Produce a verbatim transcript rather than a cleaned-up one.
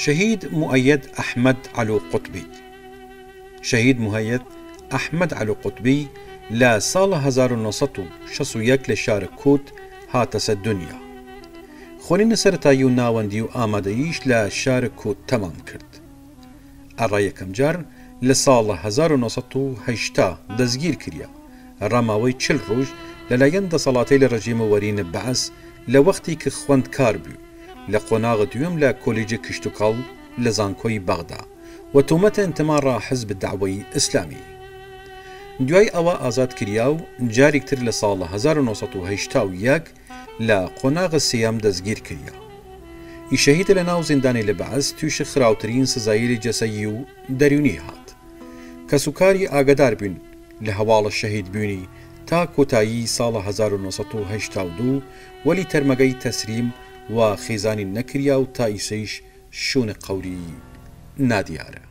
شەهید موئەید ئەحمەد عەلو قوتبی. شەهید موئەید ئەحمەد عەلو قوتبی لە ساڵ هەزار و نۆ سەد و شەست و یەک لە شار کوت هاتەسە دونیا. خوەنین سەرەتایی و ناوەندی و ئامادەییش لە شار کوت تەمام کرد. ئەڕا یەکەم جار لە ساڵ هەزار و نۆ سەد و هەشتا دەسگیر کریا. ئەڕا ماوەی چل رووژ لەلایەن دەسەڵاتەیل رژیم وەرین بەعس، لە وەختیگ خوەندکار بوی لە قۆناغ دویەم لە کۆلیج کشتوکاڵ لە زانکۆی بەغدا، وە تومەت انتما ئەڕا حزب دەعوەی ئسلامی. دویای ئەوە ئازاد کریا و جاریگتر لە ساڵ هەزار و نۆ سەد و هەشتا و یەک لە قۆناغ سێیەم دەسگیر کریا. ئی شەهید لەناو زیندانەیل بەعس تویش خراوترین سزایەیل جەسەیی و دەرونی هات. کەسوکاری ئاگەدار بوین لە هەواڵ شەهید بوینی تا کوتایی ساڵ هەزار و نۆ سەد و هەشتا و دوو، وەلی تەرمەگەی تەسلیم وە خیزانی نەکریا و تا ئیسەیش شوون قەوری نادیارە.